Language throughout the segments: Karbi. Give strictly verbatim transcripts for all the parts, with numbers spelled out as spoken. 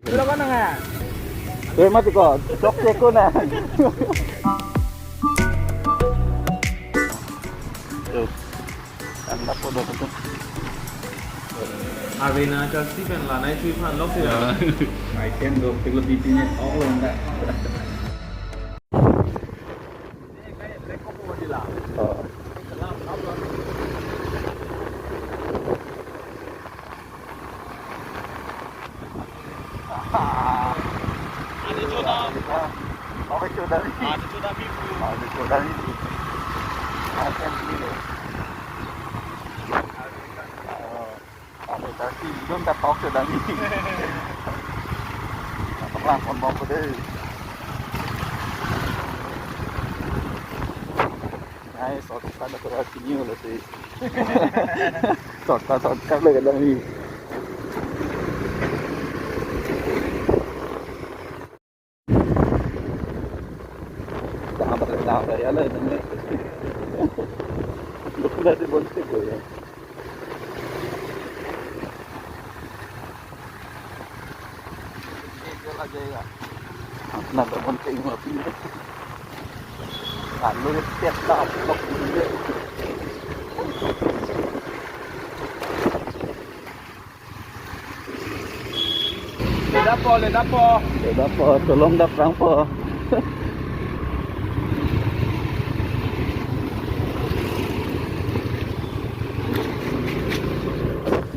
Dua mati ko, sok cek ko na. Tuh. Kan dapat dapat tuh. Arena Chelsea pen la nai chui phan lok si. Ya. Item dopik lo, B P net ok lo nda. Oh. Adi chodam. Adi chodam. Adi chodam. Adi chodam. Adi chodam. Adi chodam. Belum tak tahu chodam. Pernah pon mau ke deh. Nice, shortcut na keluar sini ulo si. Shortcut, shortcut lo kadang ni. Dah balik, dah balik, ya lah, ini. Bukan dari bontek ya. Apna teman ke ingin api. Lalu tiap tahun. Ledapo, ledapo. Ledapo, tolong daprangpo.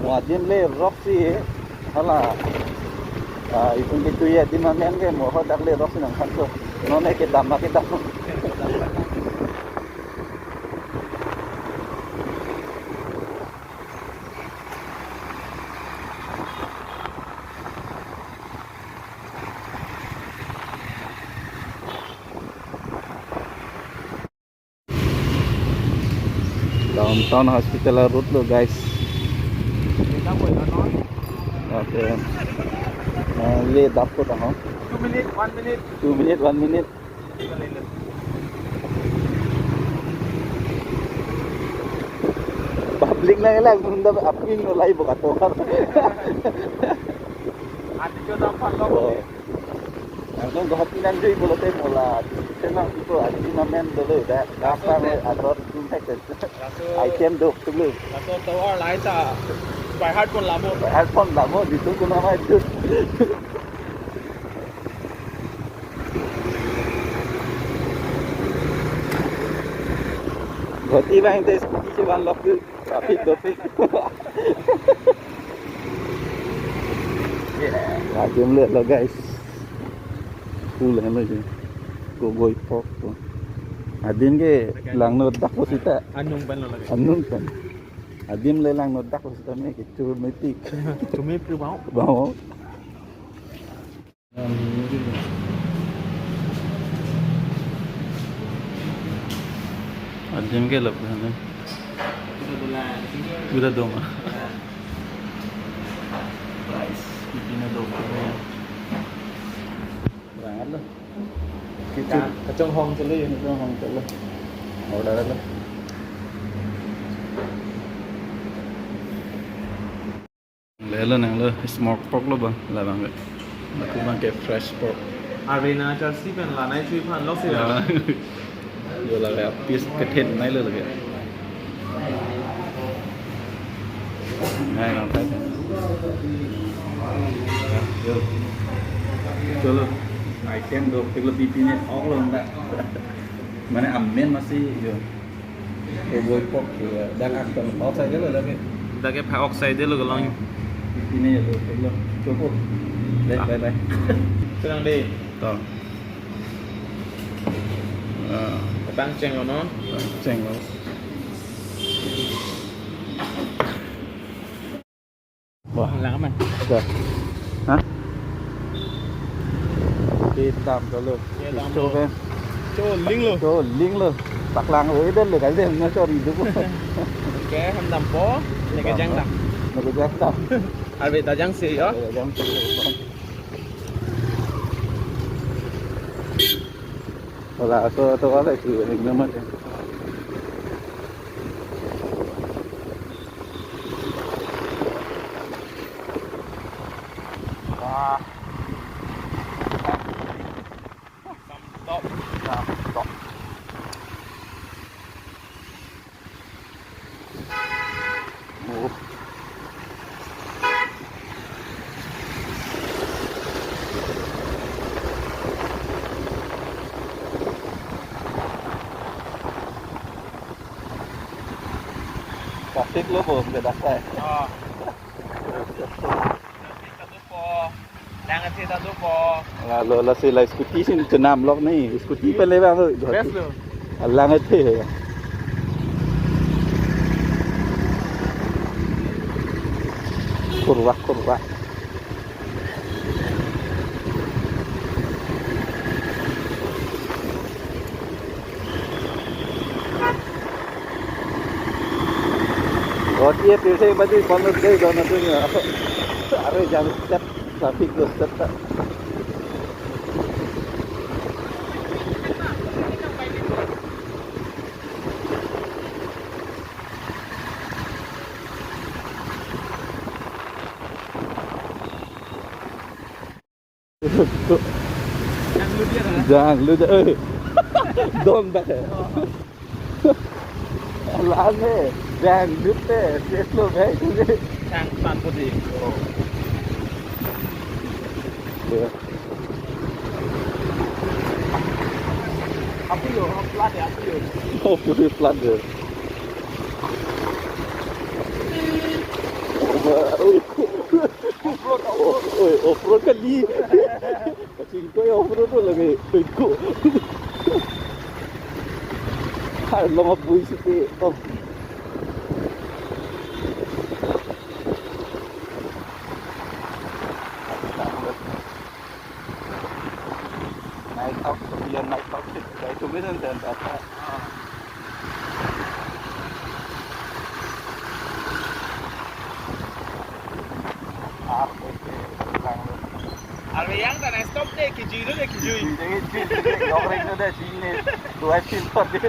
Mo adim lerok si, hala. Ah, itum kitu ya di mamen ke mo ho dak lerok si nangkhan to. Non ke dam ke dam. Downtown Hospital road lo, guys. Okay. Ah, le dap ko tang ho. Two minute, one minute. Two minute, one minute. Public na ilang, nunda aping no lai boka to. Adi chodam phan lok. Oh. Langsung Guwahati nangjui pulote mo la. Senang ipo adi mamen dolo da. Dapa me ador tum hek. Laso item dopik lo. Laso tovar lai ta by heart pon lamo. By heart pon lamo, ditu kuna mai tu. Guwahati bang te scooty si van lok tu. Traffic, traffic. Adim le lo, guys. Full helo je. Kogoi Park to. Adim ke langno dak lo sita. Anung pen lo lagi. Anung pen. Adim le langno dak lo sita me ke chur metik. Chumi pru bang. Bang. Adim ke lap kan. Udah dong. Guys, ini dong. Berangkat lo. Kita kacang hong celo ya, kacang hong celo. Order lo. Lelo nang lo, smoked pork lo bang, labang ke. Lapu bang ke fresh pork. Arena Chelsea pen la nai chui phan lok si. Ya. Yo la ya piece kethen nai lo lagi. Nai lang tai. Yo. Cholo. Item dopik lo, B P net ok lo nda. Mane amen masi yo. Kogoi Park ke, dak aktor outside lo lagi. Dak ke phak outside lo kelong. Ini ya lo, lo. Cukup. Bye, bye, bye. Tenang deh. To. Ah. Tang cheng lo non. Cheng lo. Wah. Lang aman. Oke. Hah? Kedam dolo. Kedam dolo. Cho ling lo. Cho ling lo. Paklang oi den lo, kali den na chori du. Oke, ham dampo. Neke jang dam. Neke jang dam. Arve ta jang si yo. Arve ta jang si. Wala, so to wala si ring naman ya. Wah. Stop. Nah, stop. Oh. Traffic lo bo, bedak sai. Ah. Lang athe ta dopo. Lalo, lasi la scooty si chenam lok ni. Scooty pen le bang. Best lo. Lang athe. Kurvak, kurvak. Guwahati apirthe badi panut dei don atum ya. Are jam step traffic lo step ta. Janglut dia, eh. Don dak. Lane, janglut te, slow bhai tu. Sang pan putih. Ya. Api yo, flood ya, api yo. Oh, putih flood ya. Oi. Off-road, off-road. Oi, off-road kali. Kachingkoi off-road lo lagi. Oi ko. Hai, long up boy sih. Oh. Night out, kemudian night out, itu bisa dan apa? Arve yang ta nangstop de, kijui lo de, kijui. Kijui, kijui, kijui. Dok reng lo de, sini. Dua film de.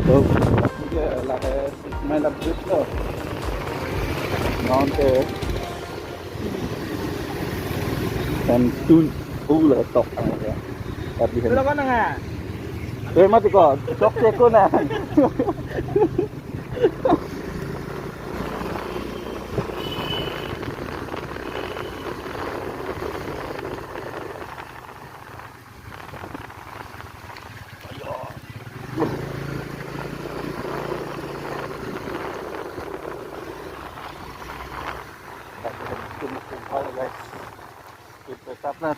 So, lake six mile up bridge to. Nonte. Pontoon pool tok ang ya. Tapi itu kan nang. Terima kasih kok. Sok cek ko na. Guys, kita start na.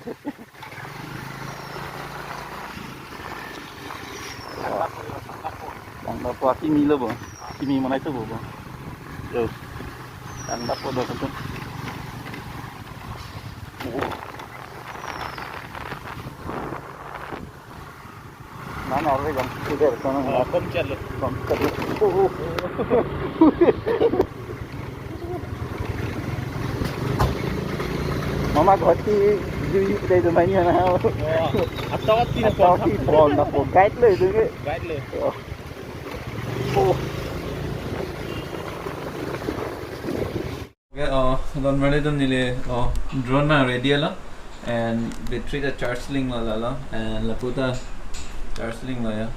Tangdapo akimi lo bo. Akimi mana itu bo, bo. Yo. Tangdapo do itu. Mana orang yang sudah sana. Oh, kom chalo. Kom chalo. Oh, oh. Mama Guwahati jui dei do manya na. Oh, atau ti na atau ti pon na pon guide lo itu ke. Guide lo. Oh. Oh. Okay, oh, don mari don nile, oh, drone na ready lo, and battery ta charge link lo lalo, and lapu ta charge link lo ya,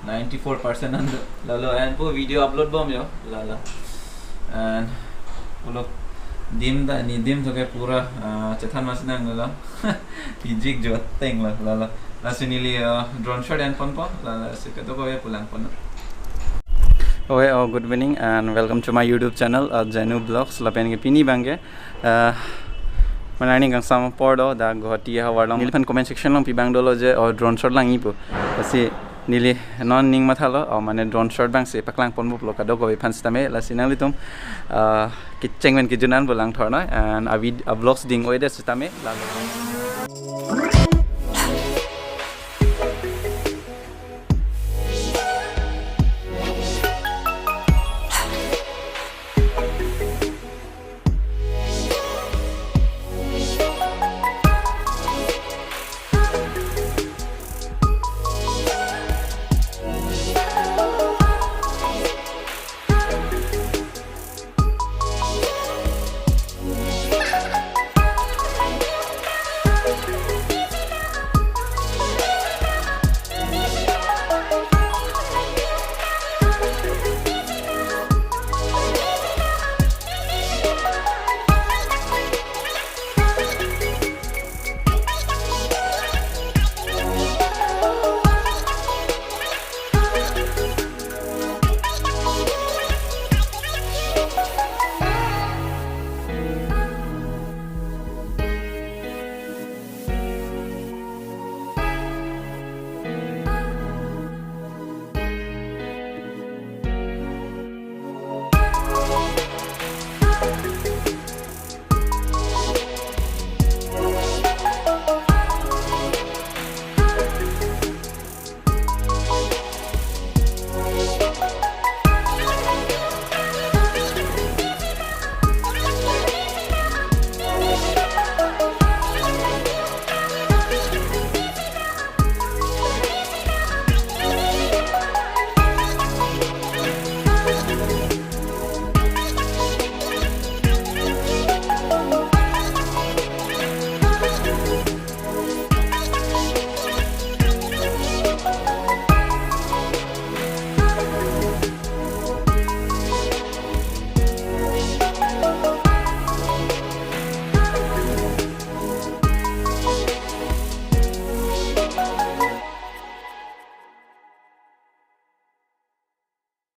ninety-four percent an lalo, and po video upload bom yo lalo, and pulo dim ta ni dim to ke pura, ah, chethan mas nang lalo, pijik jo teng lo lalo. Lasi neli uh, drone shot enponpo, lasi kadokave pu langpon. Oi, oh, good evening and welcome to my YouTube channel, uh, Jenu Vlogs. Lapen ke pini abangke uh, mane arni kangsam apor do, dak Guwahati ahavar along. Neliphan comment section along pi abang dolo je, oh, drone shot langji pu. Lasi neli non ning mathalo, oh, mane drone shot abangsi paklangponpo pulo kadokave aphan sitame. Lasi nanglitum uh, kecheng pen kejun an pu langthor noi, and a vid-, a vlogs ding-oi det sitame. Lalo.